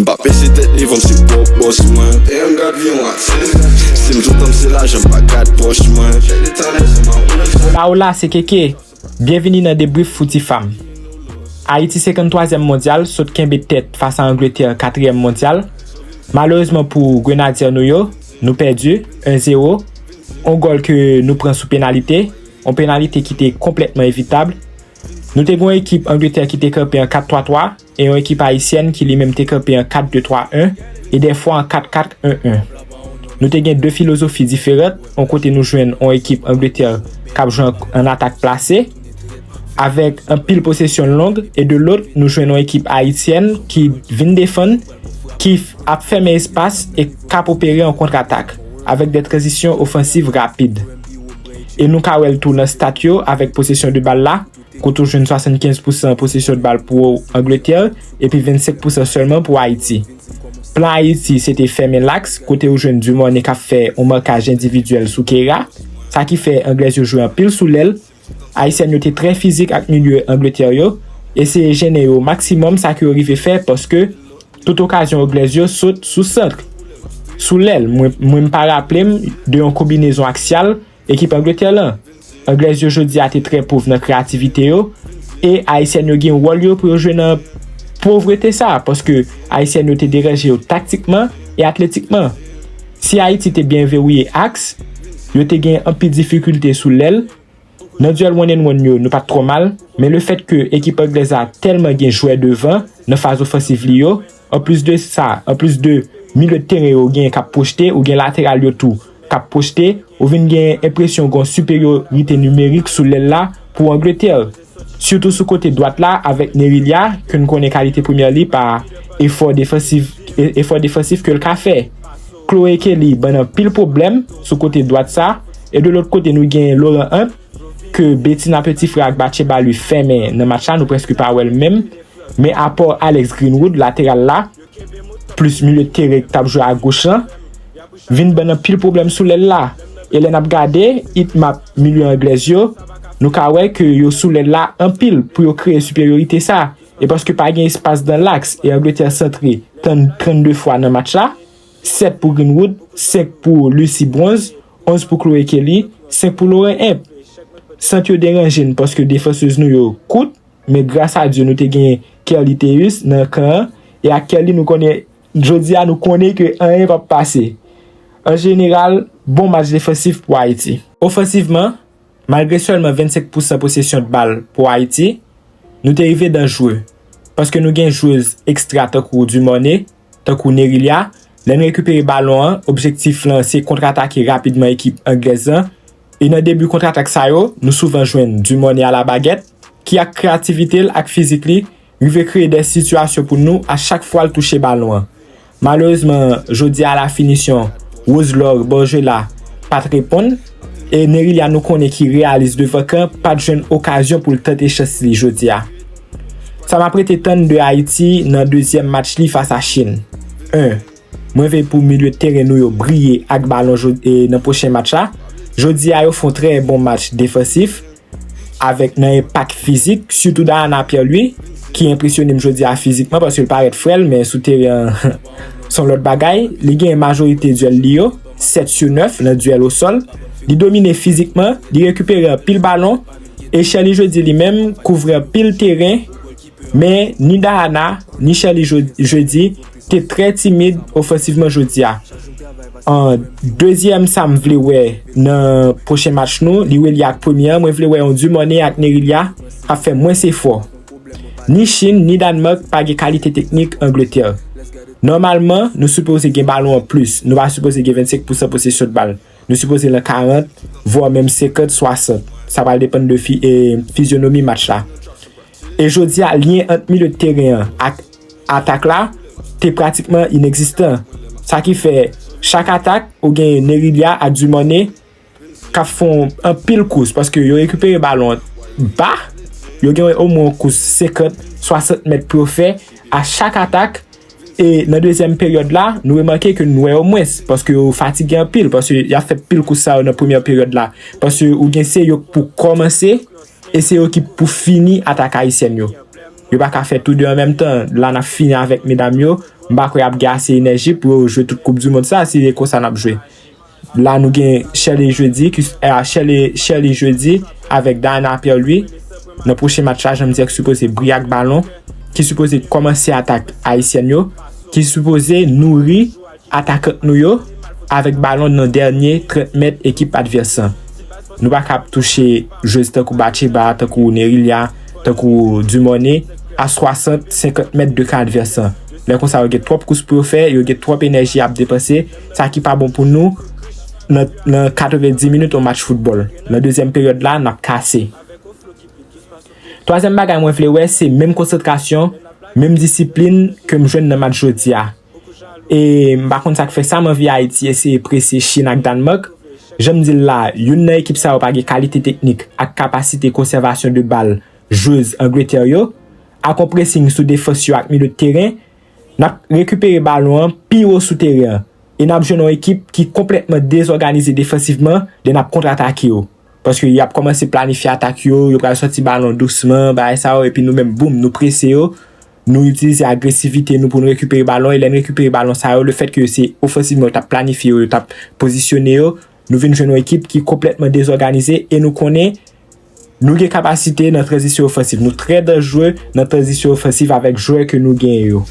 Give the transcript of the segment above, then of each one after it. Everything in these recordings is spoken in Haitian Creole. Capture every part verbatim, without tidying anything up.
M pa pese tèt li, van m se pwòp bòs mwen. Damn, gad vyon atis. Si m toutan m se lajan, m pa gad pòch mwen. Check the time, it's on my own. Hola, hola, se Keke. Byenvini nan Debrief Fouti Fam. Ayiti senkanntwazyèm mondyal sot kenbe tèt fas a Angletè katriyèm mondyal. Malerezman pou Grenadye nou yo, nou pèdi en zewo. On gòl ke nou pran sou penalite, on penalite ki te konplètman evitab. Nou te gen yon ekip Angletè ki te kanpe an kat twa twa e yon ekip ayisyèn ki li menm te kanpe an kat de twa en e dèfwa an kat kat en en. Nou te gen de filozofi diferan, yon kote nou jwenn yon ekip Angletè k ap jwe an atak plase, avèk anpil posesyon long, e de lòt, nou jwenn yon ekip ayisyèn ki vin defann, ki ap fèmen espas e k ap opere an kontratak, avèk de tranzisyon ofansiv rapid. E nou ka wè l tou nan stat yo avèk posesyon de bal la, kote w jwenn swasannkenz pousan posesyon de bal pou Angletè epi vennsenk pousan sèlman pou Ayiti. Plan Ayiti se te fèmen laks, kote w jwenn Dumornay k ap fè yon makaj endividyèl sou Keita, sa ki fè Anglèz yo jwe anpil sou lèl. Ayisyèn yo te trè fizik ak milye Angletè yo, eseye jennen yo maksimòm, sa ke yo rive fè paske tout okazyon Anglèz yo sot sou sant, sou lèl. Mwen, mwen m pa raple m de yon konbinezon aksyal ekip Angletè lan. Anglèz yo jodi a te trè pòv nan kreyativite yo, e Ayisyèn yo gen wòl yo pou yo jwe nan povrete sa, paske Ayisyèn yo te deranje yo taktikman e atletikman. Si Ayiti te byen verwiye aks, yo te gen anpil difikilte sou lèl. Nan dyèl one and one yo, nou pa t twò mal, men lefèt ke ekip anglèz la tèlman gen jwè devan nan faz ofansiv li yo, anplis de sa, anplis de milye de teren yo genyen k ap pwojte, ou gen lateral yo tou k ap pwojte, ou vin gen enpresyon gen yon siperyorite nimerik sou lèl la pou Angletè. Sitou sou kote dwat la avèk Nerilya, ke n konnen kalite premyè li pa efò defansif, e- efò defansif ke l ka fè. Chloe Kelly ban n anpil pwoblèm sou kote dwat sa, e de lòt kote nou gen Laurent Hunt, ke Betina Petit Frère ak Batcheba Louis fèmen nan match la, nou prèske pa wè l menm. Men apò Alex Greenwood, lateral la, plis milye de teren k t ap jwe agoch lan, vin ban n anpil pwoblèm sou lèl la. E lè n ap gade, heat map milye anglèz yo, nou ka wè ke yo sou lèl la anpil pou yo kreye siperyorite sa. E paske pa gen espas dan laks e Angletè santre trannde fwa nan match la, sèt pou Greenwood, senk pou Lucy Bronze, onz pou Chloe Kelly, senk pou Laurent Hunt. Sant yo deranje n paske defansez nou yo kout, men gras a Dye nou te gen Kerly Théus nan kan an, e ak Kerly nou konnen, jodi a nou konnen ke anyen p ap pase. An jeneral, bon match defansif pou Ayiti. Ofansivman, malgre sèlman vennsenk pousan posesyon de bal pou Ayiti, nou te rive danjre, paske nou gen jwez ekstra tankou Dumornay, tankou Nerilya. Lè n rekipere balon an, objektif lan se kontratake rapidman ekip anglèz lan, e nan debi kontratak sa yo, nou souvan jwenn Dumornay a la bagèt, ki ak kreyativite l ak fizik li, rive kreye de sitiyasyon pou nou a chak fwa l touche balon an. Malerezman, jodi a la finisyon, Roselore Borgella pa t reponn, e Nerilya nou konnen ki reyalis devan kan pa t jwenn okazyon pou l tante chans li jodi a. Sa m ap rete tann de Ayiti nan dezyèm match li fas a Chin. En, mwen vle pou milye de teren nou yo briye ak balon nan pwochen match la. Jodi a yo fè yon trè bon match defansif, avèk nan enpak fizik, sitou Diana Pierre-Louis, ki enpresyone m jodi a fizikman paske l parèt frèl, men sou teren an, s on lòt bagay. Li gen majorite dyèl li yo, sèt sou nèf nan dyèl osòl. Li domine fizikman, li rekipere anpil balon, e Sherly Jeudy li menm kouvri anpil teren, men ni Diana, ni Sherly Jeudy te trè timid ofansivman jodi a. An dezyèm sa m vle wè nan pwochen match nou, li relye ak premye an, mwen vle wè yon Dumornay ak Nerilya k ap fè mwens efò. Ni Chin, ni Dànmak pa gen kalite teknik Angletè. Nòmalman, nou sipoze gen balon an plis. Nou pa sipoze gen vennsenk pousan posesyon de bal. Nou sipoze nan karant, vwa menm senkant, swasant. Sa pral depann de fi, e, fizyonomi match la. E jodi a, lyen ant milye de teren an ak atak la te pratikman inegzistan. Sa ki fè, chak atak, ou gen Nerilya ak Dumornay k ap fè anpil kous, paske yo rekipere balon an ba, yo gen omwen yon kous senkant, swasant mèt pou yo fè a chak atak. E nan dezyèm peryòd la, nou remake ke n wè yo mwens, paske yo fatige anpil, paske y ap fè pil kous sa yo nan premyè peryòd la. Paske ou gen se yo k pou kòmanse, e se yo ki pou fini atak ayisyèn yo. Yo pa ka fè tou de an menm tan. La n ap fini avèk medam yo, M pa kwè y ap gen ase enèji pou yo jwe tout koup di mond sa si se konsa n ap jwe. La nou gen Sherley Jeudi ki, eh, Sherley, Sherley Jeudi avèk Diana Pierre-Louis nan pwochen match la, jan m di a, ki sipoze briye ak balon, ki sipoze kòmanse atak ayisyèn yo, ki sipoze nouri atakant nou yo avèk balon nan dènye trant mèt ekip advès lan. Nou pa ka ap touche jwez tankou Batcheba, tankou Nerilia, tankou Dumornay a swasant, senkant mèt de kan advès lan. Lè konsa yo gen twòp kous pou yo fè, yo gen twòp enèji ap depanse, sa ki pa bon pou nou nan, nan katrevenndis minit yon match foutbòl. Nan dezyèm peryòd la, n ap kase. Twazyèm bagay mwen vle wè, se menm konsantrasyon, menm disiplin ke m jwenn nan match jodi a. E m pa konn sa k fè sa, m anvi Ayiti eseye prese Chin ak Dannmak. Jan m di l la, youn nan ekip sa yo pa gen kalite teknik ak kapasite konsèvasyon de bal jwez Angletè yo. Ak yon presing sou defans yo ak milye de teren, n ap rekipere balon an pi wo sou teren an. E n ap jwenn yon ekip ki konplètman dezòganize defansivman, lè n ap kontratake yo. Paske y ap kòmanse planifye atak yo, yo pral sòti balon dousman, bagay sa yo, epi nou menm, boum, nou prese yo. Nou itilize agresivite nou pou nou rekipere balon, e lè n rekipere balon sa yo, lefètke se ofansivman yo t ap planifye yo, yo t ap pozisyone yo, nou vin jwenn yon ekip ki konplètman dezòganize e nou konnen nou gen kapasite nan tranzisyon ofansiv. Nou trè danjre nan tranzisyon ofansiv avèk jwè ke nou genyen yo.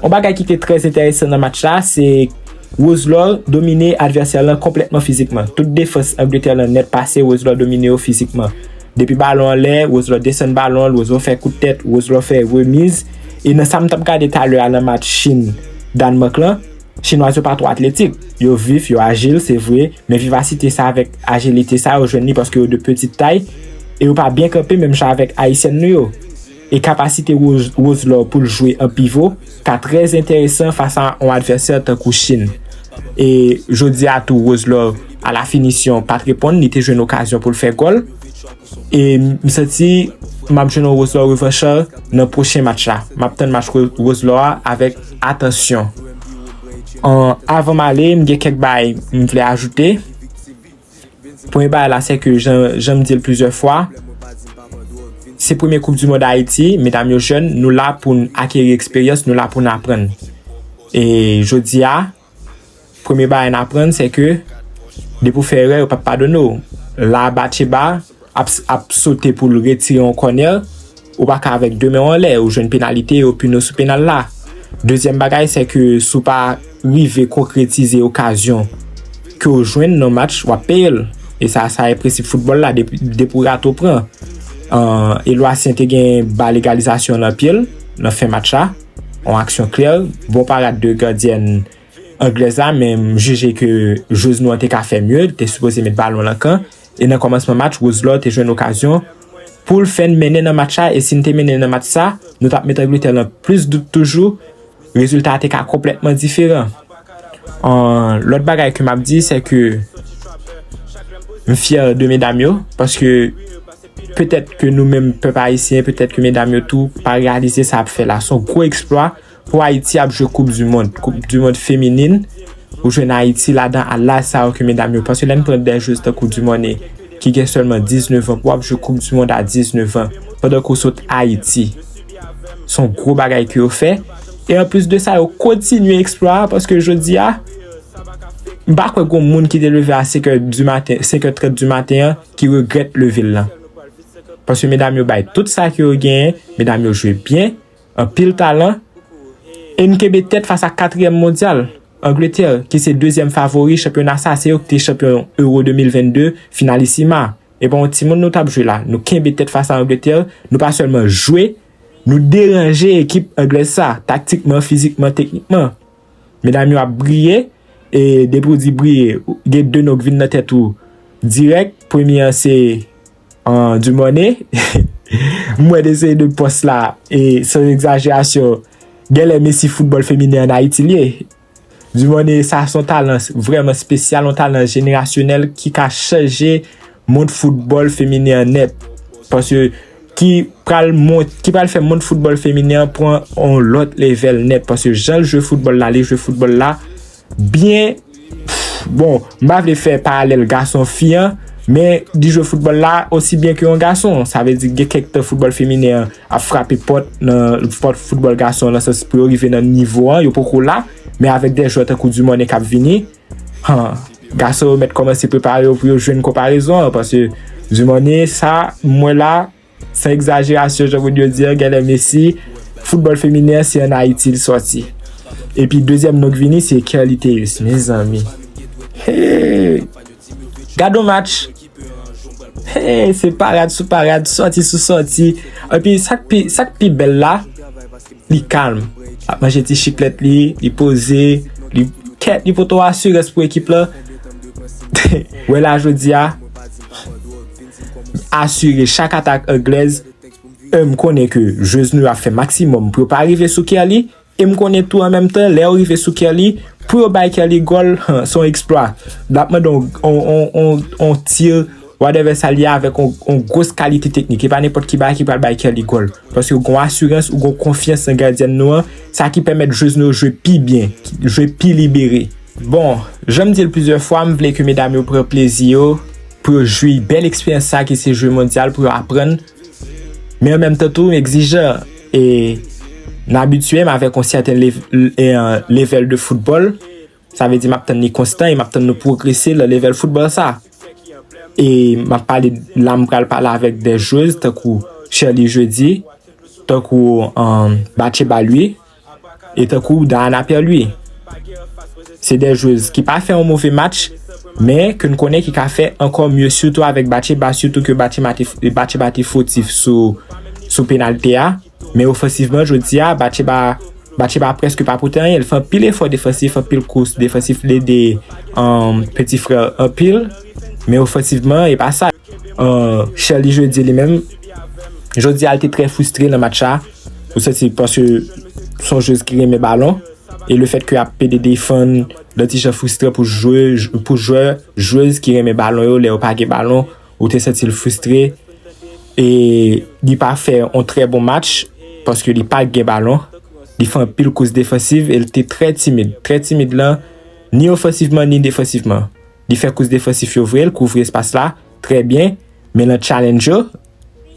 Yon bagay ki te trè enteresan nan match la, se Rose L'Or domine advèsè lan konplètman fizikman. Tout defans Angletè lan nèt pase, Rose L'Or domine yo fizikman. Depi balon anlè, Rose L'Or desann balon, Rose L'Or fè kout tèt, Rose L'Or fè remiz. E nan sa m t ap gade talè a nan match Chin Dannmak lan, Chinwaz yo pa twò atletik. Yo vif, yo ajil, se vre, men vivasite sa avèk ajilite sa, yo jwenn li paske yo de peti tay e yo pa byen kanpe menm jan avèk ayisyèn nou yo. E kapasite Rose, Rose L'Or pou l jwe an pivo ka trè enteresan fas a yon advèsè tankou Chin. E jodi a tou, Rose L'Or, a la finisyon, pa t reponn, li te jwenn okazyon pou l fè gòl. E m santi m ap jwenn yon Rose L'Or revanchè nan pwochen match la. M ap tann match Rose L'Or a avèk atansyon. An, avan m ale, m gen kèk bagay m vle ajoute. Premye bagay la, se ke jan, jan m di l plizyè fwa, se premye Koup di Mond Ayiti, medam yo jèn, nou la pou n akeri eksperyans, nou la pou n aprann. E jodi a, premye bagay n aprann, se ke depi w fè erè, yo p ap padone w. La, Batcheba ap, ap sote pou l retire yon kònè, ou pa ka avèk de men w anlè, ou jwenn penalite, yo pini w sou penal la. Dezyèm bagay, se ke si w pa rive konkretize okazyon ke w jwenn nan match, w ap peye l. E sa, sa e prensip foutbòl la, depi, depi w rate, w pran. An, Elwasyen te gen bal egalizasyon nan pye l, nan fen match la. Yon aksyon klè, bon parad de gadyèn anglèz la, men m jije ke jwez nou an te ka fè mye, li te sipoze met balon lan kan. E nan kòmansman match, Rose L'Or te jwenn okazyon pou l fè n mennen nan match la, e si n te mennen nan match sa, nou t ap met Angletè lan plis dout toujou, rezilta a te ka konplètman diferan. An, lòt bagay ke m ap di, se ke m fyè de medam yo, paske petèt ke nou menm, pèp ayisyen, petèt ke medam yo tou pa reyalize sa ap fè la. Se yon gwo eksplwa pou Ayiti ap jwe Koup di Mond, Koup di Mond feminin, ou jwenn Ayiti ladan a laj sa yo ke medam yo. Paske lè n pran de jwez tankou Dumornay, ki gen sèlman diznèf an, pou w ap jwe Koup di Mond a diznèf an, pandan ke w sot Ayiti. Se yon gwo bagay ke yo fè. E anplis de sa, yo kontinye eksplwa a, paske jodi a, m pa kwè gon moun ki te leve a senk è di maten, senk è trant di maten an, ki regrèt leve l lan. Paske medam yo bay tout sa ke yo genyen, medam yo jwe byen, anpil talan, e n kenbe tèt fas a katriyèm mondyal, Angletè, ki se dezyèm favori chanpyona sa, se yo ki te chanpyon Euro de mil vennde, finalisima. E pa yon timoun nou t ap jwe la. Nou kenbe tèt fas a Angletè, nou pa sèlman jwe, nou deranje ekip anglèz sa, taktikman, fizikman, teknikman. Medam yo ap briye, e depi w di briye, gen de non k vin nan tèt ou dirèk. Premye an se, an, Dumornay. M wè de seri de pòs la, e san egzajerasyon, genlè Messi foutbòl feminen ann Ayiti l ye. Dumornay, sa se yon talan vrèman espesyal, yon talan jenerasyonèl ki ka chanje mond foutbòl feminen an nèt. Paske ki pral mont, ki pral fè mond foutbòl feminen an pran yon lòt levèl nèt. Paske jan l jwe foutbòl la, li jwe foutbòl la byen. Bon, m pa vle fè paralèl gason fi an, Men li jwe foutbòl la osi byen ke yon gason. Sa vle di gen kèk tan foutbòl feminen an ap frape pòt nan pòt foutbòl gason an, nan sans pou yo rive nan nivo an, yo poko la, men avèk de jwè tankou Dumornay k ap vini, han, gason yo mèt kòmanse prepare yo pou yo jwenn konparezon an, paske Dumornay sa, m wè la, san egzajerasyon, jan moun yo di an, genlè Messi, foutbòl feminen an, se ann Ayiti l sòti. Epi dezyèm non k vini, se Kerly Théus, mezanmi. Hey! Gad on match! Hey, se parad sou parad, sòti sou sòti. Epi sa k pi, sa k pi bèl la, li kalm. L ap manje ti chiklèt li, li poze, li kèt, li pote asirans pou ekip la. Wè la jodi a, asire chak atak anglèz, e m konnen ke jwez nou yo ap fè maksimòm pou yo pa rive sou Kerly, e m konnen tou an menm tan, lè yo rive sou Kerly, pou yo bay Kerly gòl, han, se yon eksplwa. L ap mande on, on, on, on, on ti, whatever sa l ye, avèk on, on gwos kalite teknik. E pa nenpòt ki bagay ki pral bay Kerly gòl. Paske ou gon asirans, ou gon konfyans nan gadyèn nou an, sa ki pèmèt jwez nou yo jwe pi byen, jwe pi libere. Bon, jan m di l plizyè fwa, m vle ke medam yo pran plezi yo, pou yo jwi bèl eksperyans sa ki se jwe mondyal, pou yo aprann. Men an menm tan tou, m egzijan e n abitye m avèk yon sèten lev- e, e, level de foutbòl. Sa vle di m ap tann li konstan e m ap tann nou pwogrese nan level foutbòl sa. E m ap pale la, m pral pale avèk de jwez tankou Sherly Jeudi, tankou um, Bathsheba Louis, e tankou Diana Pierre-Louis. Se de jwez ki pa fè yon move match, men ke n konnen ki ka fè ankò mye, sitou avèk Bathsheba, sitou ke Bathsheba te, Bathsheba te fotif sou, sou penalti a. Men ofansivman, jodi a, Bathsheba, Bathsheba prèske pa pote anyen. L fè anpil efò defansif, anpil kous defansif, l ede um, peti frè anpil. Men ofansivman, e pa sa. Uh, Sherly Jeudi li menm, jodi a, l te trè fristre nan match la. Ou santi paske se yon jwez ki renmen balon. E lefèt ke ap pede defann, lè ti jan fristre pou jwe, pou jwè, jwez ki renmen balon yo, lè yo pa gen balon, ou te santi l fristre. E li pa fè yon trè bon match, paske li pa gen balon. Li fè anpil kous defansiv e l te trè timid. Trè timid lan, ni ofansivman, ni defansivman. Li fè kous defansif yo vre, l kouvri espas la trè byen, men nan challenge yo,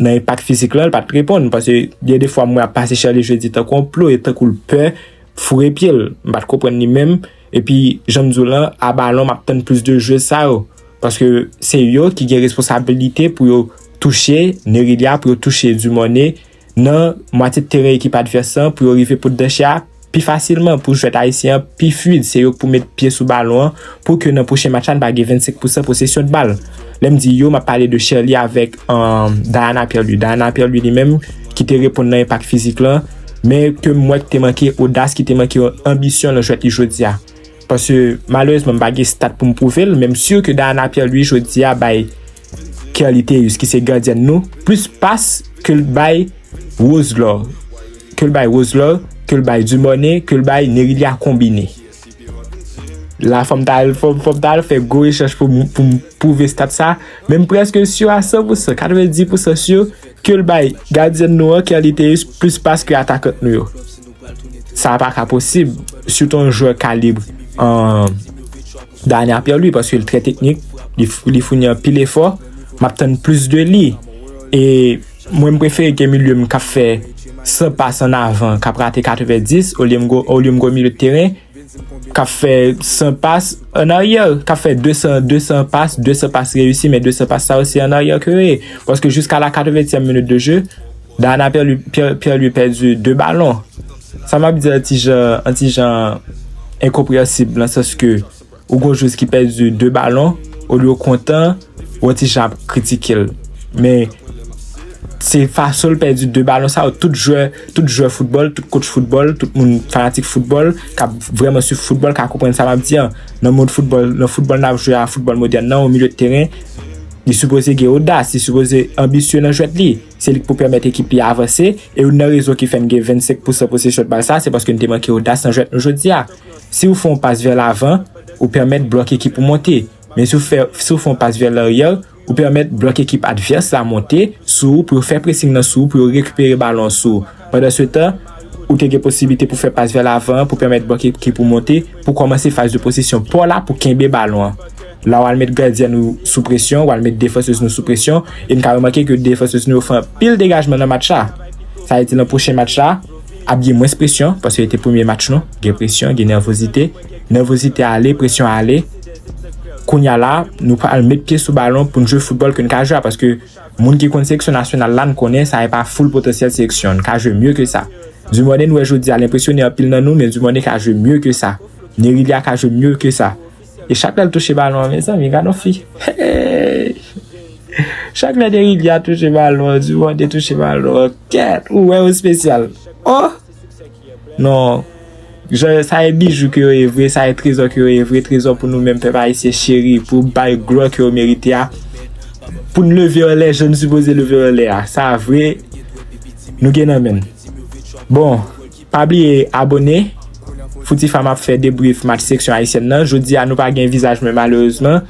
nan enpak fizik lan, l pa t reponn. Paske gen de fwa m wè ap pase Sherly Jeudi tankou yon plo, e tankou l pè foure pye l. M pa t konprann li menm. Epi, jan m di w lan, a balon, m ap tann plis de jwez sa yo. Paske se yo ki gen responsabilite pou yo touche Nerilia, pou yo touche Dumornay nan mwatye teren ekip advès lan pou yo rive pote danche a pi fasilman, pou jwèt ayisyen an pi fluid. Se yo k pou met pye sou balon an pou ke nan pwochen match la n pa gen vennsenk pousan posesyon de bal. Lè m di yo, m ap pale de Sherly avèk um, Diana Pierre-Louis. Diana Pierre-Louis li menm ki te reponn nan enpak fizik lan, men ke m wè ki te manke odas, ki te manke anbisyon nan jwèt li jodi a. Paske malerezman m pa gen stat pou m pwouve l, men m si ke Diana Pierre-Louis jodi a bay Kerly Théus, ki se gadyèn nou, plis pas ke l bay Roselor, ke l bay Roselor, ke l bay Dumornay, ke l bay Nerilia konbine. La, fò m ta al, fò, fò m ta al fè gwo rechèch pou m, pou m pwouve stat sa, men m prèske si a san pousan, katrevenndis pousan si ke l bay gadyèn nou an, Kerly Théus, plis pas ke atakant nou yo. Sa pa ka posib, sitou yon jwè kalib um, Diana Pierre-Louis, paske l trè teknik, li, li founi anpil efò, m ap tann plis de li. E mwen, m prefere gen milye m k ap fè san pas an avan, k ap rate katrevenndis, olye m go, olye m go milye de teren, k ap fè san pas an aryè, k ap fè de san, de san pas, de san pas reyisi, men de san pas sa yo se an aryè ke yo ye. Paske jiska la katreventyèm minit de jeu, Diana Pierre-Louis, Pierre, Pierre-Louis pèdi de balon. Sa m ap di an ti jan, an ti jan enkonpreyansib, nan sans ke ou gon jwez ki pèdi de balon, olye w kontan, ou an ti jan ap kritike l. Men, se fason l pèdi de balon sa yo, tout jwè, tout jwè foutbòl, tout coach foutbòl, tout moun fanatik foutbòl, k ap vrèman swiv foutbòl, ka konprann sa m ap di an. Nan mond foutbòl, nan foutbòl n ap jwe a, foutbòl modèn nan, o milye de teren, li sipoze gen odas, li sipoze anbisye nan jwèt li. Se li k pou pèmèt ekip li avanse. E youn nan rezon ki fè n gen vennsenk pousan posesyon bal sa, se paske n te manke odas nan jwèt nou jodi a. Si w fè yon pas vè lavan, ou pèmèt blòk ekip ou monte. Men si w fè, si w fè yon pas vè laryè, ou pèmèt blòk ekip advès la monte sou ou pou yo fè pressing nan sou ou, pou yo rekipere balon an sou ou. Pandansetan, ou te gen posiblite pou fè pas vè lavan an pou pèmèt blòk ekip ou monte, pou kòmanse faz de posesyon pa w la pou kenbe balon an. La w al met gadyen nou sou presyon, w al met defansez nou sou presyon, e n ka remake ke defansez nou yo fè anpil degajman nan match la. Sa vle di nan pwochen match la, ap gen mwens presyon, paske se te premye match nou, gen presyon, gen nèvozite. Nèvozite ale, presyon ale. Kounye a la, nou pral met pye sou balon pou n jwe foutbòl ke n ka jwe a, paske moun ki konn seleksyon nasyonal la, n konnen sa e pa full potansyèl seleksyon, n ka jwe mye ke sa. Dumornay nou wè jodi a, l enpresyone anpil nan nou, men Dumornay ka jwe mye ke sa. Nerilya ka jwe mye ke sa. E chak lè l touche balon an, mezanmi, gad yon fi. Hey! Chak lè Nerilya touche balon an, Dumornay touche balon an, kèt, ou wè yo espesyal. Oh! Non. Jan, sa e bijou ke yo ye vre, sa e trezò ke yo ye vre, trezò pou nou menm pèp ayisyen cheri, pou bay glwa ke yo merite a, pou n leve anlè jan n sipoze leve anlè a. Sa vre, nou gen nan men n. Bon, pa bliye abòne. Fouti Fam ap fè debrif match seleksyon ayisyèn nan. Jodi a, nou pa gen vizaj mwen malerezman.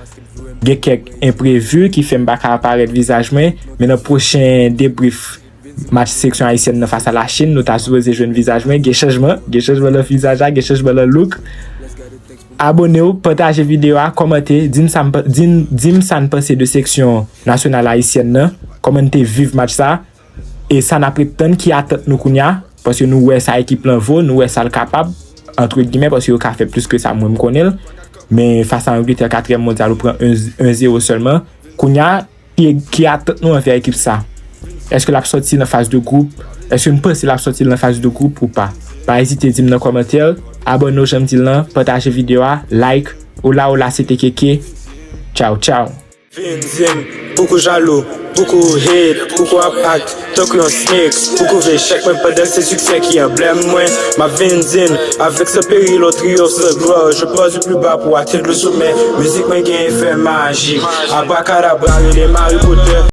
Gen kèk enprevi ki fè m pa ka aparèt vizaj mwen, men nan pwochen debrif match seleksyon ayisyèn nan fas a Lachin, nou ta sipoze jwenn vizaj mwen. Gen chanjman, gen chanjman nan vizaj la, gen chanjman nan look. Abòne w, pataje videyo a, kòmante, di m sa m pa- di m- di m sa n panse de seleksyon nasyonal ayisyèn nan, kòman n te viv match sa, e sa n ap ret tann, ki atant nou kounye a, paske nou wè sa ekip lan vo, nou wè sa l kapab, antre gimè, paske yo ka fè plis ke sa, mwen m konnen l. Men fas a Angletè, katriyèm mondyal, ou pran en zewo sèlman. Kounye a, ki, ki atant nou anvè ekip sa? Èske l ap sòti nan faz de gwoup? Èske n panse l ap sòti nan faz de gwoup ou pa? Pa ezite di m nan kòmantè, abòne w jan m di l lan, pataje videyo a, like, ola ola se te keke. Tchaw, tchaw. Vin di m, pouki w jalou, pouki w hate, pouki w ap act tankou yon snake, pouki w vle echèk mwen pandan se siksè ki anblèm mwen. M ap vin di n, avec ce péril on triomphe sans gloire, je pars du plus bas pour atteindre le sommet. Mizik mwen gen efè majik, abrakadabra rele m Harry Potter.